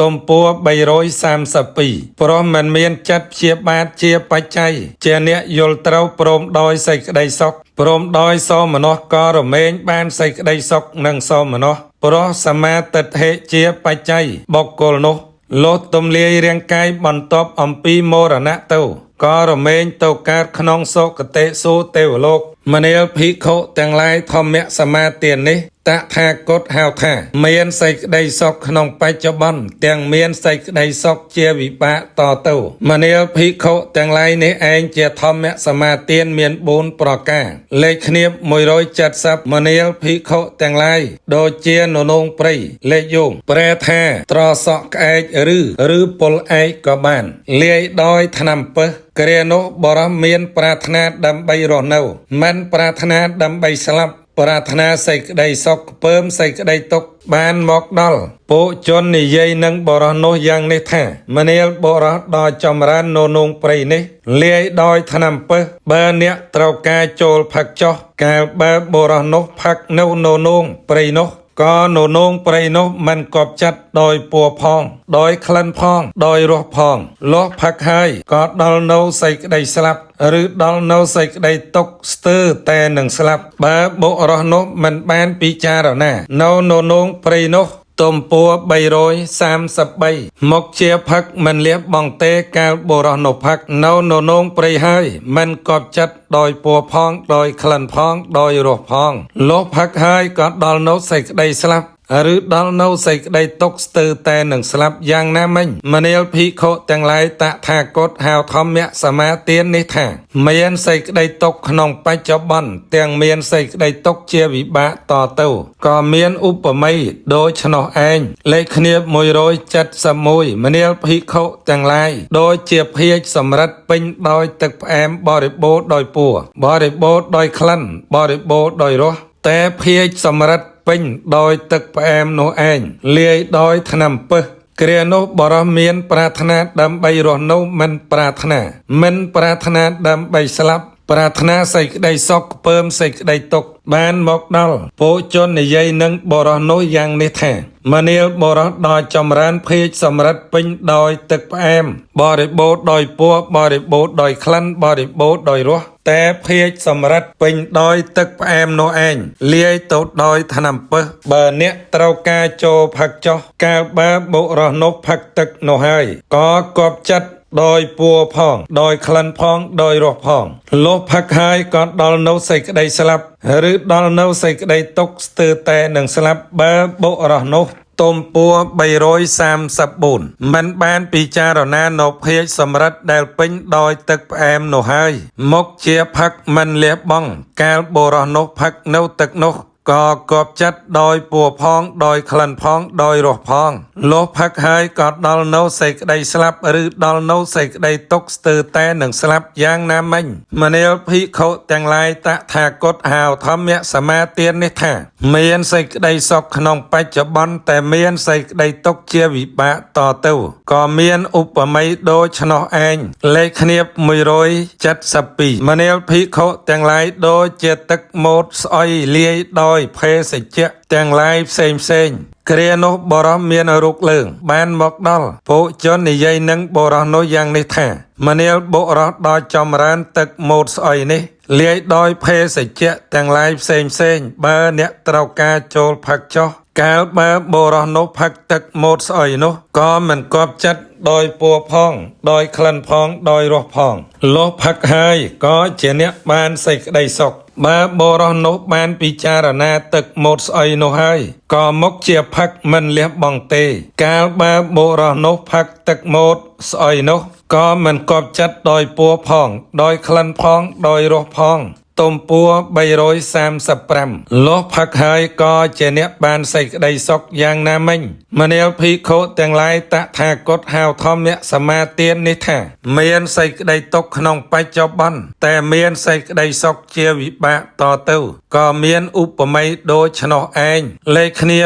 ទំព័រ332ព្រោះមិនមានចិត្តព្យាបាទជាបច្ច័យជាអ្នកយល់ត្រូវព្រមដោយសេចក្តីសុខព្រមដោយសោមនស្សក៏រមែងបានសេចក្តីសុខនិងសោមនស្សព្រោះសមាទិដ្ឋិជាបច្ច័យបុគ្គលនោះលុះទំលាយរាងកាយបន្ទាប់អំពីមរណៈទៅក៏រមែងទៅកើតក្នុងសុគតិសួគ៌ទេវលោកមនាលភិក្ខុទាំងឡាយធម្មសមាទាននេះតថាគតហៅថា មានសេចក្តីសុខក្នុងបច្ចុប្បន្នទាំងមានសេចក្តីសុខជាវិបាកតទៅមនាលភិក្ខុទាំងឡាយនេះឯងជាធម្មសមាទានមាន4ប្រការលេខគ្នា170មនាលភិក្ខុទាំងឡាយដូចជាននងព្រៃលេខយោងប្រែថាត្រសក់ក្អែកឬពលឯកក៏បានលាយដោយថ្នាំពឹសគ្រានោះបរោះមានប្រាថ្នាដើម្បីរស់នៅមិនប្រាថ្នាដើម្បីស្លាប់ប្រាថ្នាសេចក្តីសុខពើមសេចក្តីទុក្ខបានមកដល់ពួកជននិយាយនឹងបរោះនោះយ៉ាងនេះថាមនាលបរោះដ៏ចម្រើនននងព្រៃនេះលាយដោយថ្នាំពឹសបើអ្នកត្រូវការចូលផឹកចុះកាលបើបរោះនោះផឹកនៅននងព្រៃនោះក៏ននងព្រៃនោះមិនគប់ចិត្តដោយពួរផង ដោយក្លិនផង ដោយរសផងលាស់ផឹកហើយក៏ដល់នៅសេចក្តីស្លាប់ឬដល់នៅសេចក្តីទុក្ខស្ទើរតែនឹងស្លាប់បើបុរសនោះមិនបានពិចារណា នៅននងព្រៃនោះទំព័រ333មកជាផឹកមិនលះបង់ទេកាលបុរសនោះផឹកនៅននងព្រៃហើយមិនគប់ចិត្តដោយពួរផងដោយក្លិនផងដោយរសផងលុះផឹកហើយក៏ដល់នៅសេចក្តីស្លាប់ឬដល់នៅសេចក្តីទុក្ខស្ទើរតែនឹងស្លាប់យ៉ាងណាមិញមនាលភិក្ខុទាំងឡាយតថាគតហៅធម្មសមាទាននេះថា មានសេចក្តីទុក្ខក្នុងបច្ចុប្បន្នទាំងមានសេចក្តីទុក្ខជាវិបាកតទៅក៏មានឧបមាដូចឆ្នោះឯងលេខគ្នា171មនាលភិក្ខុទាំងឡាយដូចជាភាជសម្រិតពេញដោយទឹកផ្អែមបរិបូរណ៍ដោយពួរបរិបូរណ៍ដោយក្លិនបរិបូរណ៍ដោយរសតែភាជសម្រិតពេញដោយទឹកផ្អែមនោះឯងលាយដោយថ្នាំពឹសគ្រានោះបរោះមានប្រាថ្នាដើម្បីរស់នៅមិនប្រាថ្នាមិនប្រាថ្នាដើម្បីស្លាប់ប្រាថ្នាសេចក្តីសុខពើមសេចក្តីទុក្ខបានមកដល់ពួកជននិយាយនឹងបរោះនោះយ៉ាងនេះថាមនាលបរោះដ៏ចម្រើនភេកសម្រិតពេញដោយទឹកផ្អែមបរិបូរណ៍ដោយពណ៌បរិបូរណ៍ដោយក្លិនបរិបូរណ៍ដោយរសតែភេកសម្រិតពេញដោយទឹកផ្អែមនោះឯងលាយទៅដោយថ្នាំពឹសបើអ្នកត្រូវការចូលផឹកចុះកាលបើបុរសនោះផឹកទឹកនោះហើយក៏គប់ចិត្តដោយពួរផង ដោយក្លិនផងដោយរសផងលុះផឹកហើយក៏ដល់នៅសេចក្តីស្លាប់ឬដល់នៅសេចក្តីទុក្ខស្ទើរតែនឹងស្លាប់បើបុរសនោះទំព័រ334មិនបានពិចារណានៅភាជសម្រិតដែលពេញដោយទឹកផ្អែមនោះហើយមកជាផឹកមិនលះបង់កាលបុរសនោះផឹកនៅទឹកនោះក៏គប់ចិត្តដោយពួរផងដោយក្លិនផងដោយរសផងលុះផឹកហើយក៏ដល់នៅសេចក្តីស្លាប់ឬដល់នៅសេចក្តីទុក្ខស្ទើរតែនឹងស្លាប់យ៉ាងណាមិញមនាលភិក្ខុទាំងឡាយតថាគតហៅធម្មសមាទាននេះថា មានសេចក្តីសុខក្នុងបច្ចុប្បន្នតែមានសេចក្តីទុក្ខជាវិបាកតទៅក៏មានឧបមាដូចឆ្នោះឯងលេខគ្នា172មនាលភិក្ខុទាំងឡាយដូចជាទឹកម៉ូតស្អុយលាយដោយភេសជ្ជៈទាំងឡាយផ្សេងផ្សេងគ្រានោះបរោះមានរូបលើងបានមកដល់ពួកជននិយាយនឹងបរោះនោះយ៉ាងនេះថាមនាលបុរសដ៏ចម្រើនទឹកម៉ូតស្អុយនេះលាយដោយភេសជ្ជៈទាំងឡាយផ្សេងផ្សេងបើអ្នកត្រូវការចូលផឹកចុះកាលបើបុរសនោះផឹកទឹកម៉ូតស្អុយនោះក៏មិនគប់ចិត្តដោយពួរផង ដោយក្លិនផងដោយរសផងលុះផឹកហើយក៏ជាអ្នកបានសេចក្តីសុខបើបុរសនោះបានពិចារណាទឹកម៉ូតស្អុយនោះហើយក៏មកជាផឹកមិនលះបង់ទេ កាលបើបុរសនោះផឹកទឹកម៉ូតស្អុយនោះក៏មិនគប់ចិត្តដោយពួរផង ដោយក្លិនផងដោយរសផងទំព័រ335លុះផឹកហើយក៏ជាអ្នកបានសេចក្តីសុខយ៉ាងណាមិញមនាលភិក្ខុទាំងឡាយតថាគតហៅធម្មសមាទាននេះថា មានសេចក្តីទុក្ខក្នុងបច្ចុប្បន្នតែមានសេចក្តីសុខជាវិបាកតទៅក៏មានឧបមាដូចឆ្នោះឯងលេខគ្នា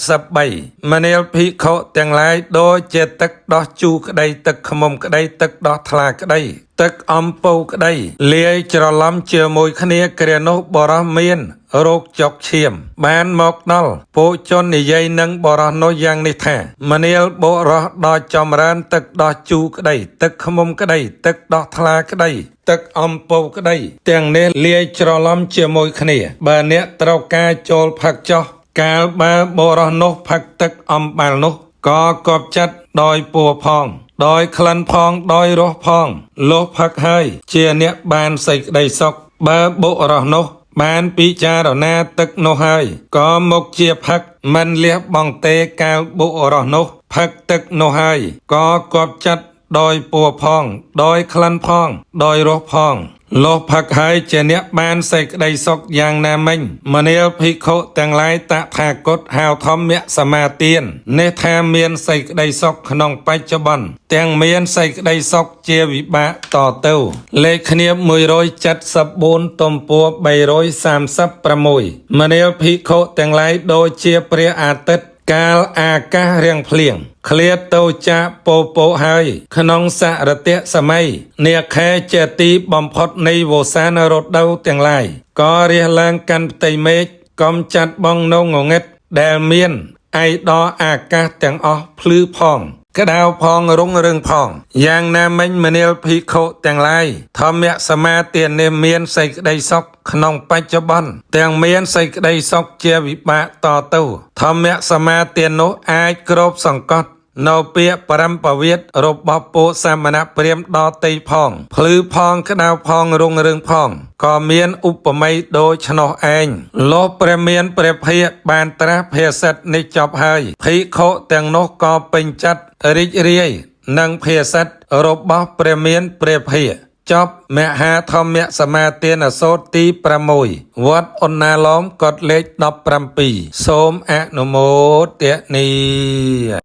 173មនាលភិក្ខុទាំងឡាយដូចជាទឹកដោះជូរក្តីទឹកខ្មុំក្តីទឹកដោះថ្លាក្តី ទឹកអំពៅក្តីលាយច្រឡំជាមួយគ្នាគ្រានោះបរោះមានរោគចុកឈាម បានមកដល់ពួកជននិយាយនឹងបរោះនោះយ៉ាងនេះថាមនាលបុរសដ៏ចម្រើនទឹកដោះជូរក្តី ទឹកឃ្មុំក្តី ទឹកដោះថ្លាក្តី ទឹកអំពៅក្តី ទាំងនេះលាយច្រឡំជាមួយគ្នា បើអ្នកត្រូវការចូលផឹកចោះកាលបើបុរសនោះផឹកទឹកអំបាលនោះក៏កប់ចិត្តដោយពួរផង ដោយក្លិនផងដោយរសផងលុះផឹកហើយជាអ្នកបានសេចក្តីសុខបើបុរសនោះ បានពិចារណាទឹកនោះហើយក៏មកជាផឹកមិនលះបង់ទេកាលបុរសនោះផឹកទឹកនោះហើយក៏គប់ចិត្តដោយពួរផង ដោយក្លិនផង ដោយរសផងលុះផឹកហើយជាអ្នកបានសេចក្តីសុខយ៉ាងណាមិញមនាលភិក្ខុទាំងឡាយតថាគតហៅធម្មសមាទាននេះថាមានសេចក្តីសុខក្នុងបច្ចុប្បន្នទាំងមានសេចក្តីសុខជាវិបាកតទៅលេខគ្នា174ទំព័រ336មនាលភិក្ខុទាំងឡាយដូចជាព្រះអាទិត្យកាលអាកាសរាំងភ្លៀងឃ្លាតទៅចាកពោពោហើយ ក្នុងសរតសម័យនាខែជាទីបំផុតនៃវស្សានរដូវទាំងឡាយក៏រះឡើងកាន់ផ្ទៃមេឃកំចាត់បងនៅងងឹតដែលមានឯដអាកាសទាំងអស់ភ្លឺផង ក្តៅផងរុងរឿងផង យ៉ាងណាមិញមនាលភិក្ខុទាំងឡាយធម្មសមាទាននេះមានសេចក្តីសុខក្នុងបច្ចុប្បន្នទាំងមានសេចក្តីសុខជាវិបាកតទៅធម្មសមាទាននោះអាចគ្របសង្កត់នៅពាក្យបរំពវិតរបស់ពួកសាមណព្រាហ្មណ៍ដតីផងភ្លឺផងក្តៅផងរុងរឿងផងក៏មានឧបមាដូចឆ្នោះឯងលុះព្រះមានព្រះភិក្ខបានត្រាស់ភាសិតនេះចប់ហើយភិក្ខុទាំងនោះក៏ពេញចិត្តរីករាយនឹងភាសិតរបស់ព្រះមានព្រះភិក្ខចប់មហាធម្មសមាទានសូត្រទី6វត្តអណ្ណាឡោមកុដលេខ17សូមអនុមោទនា។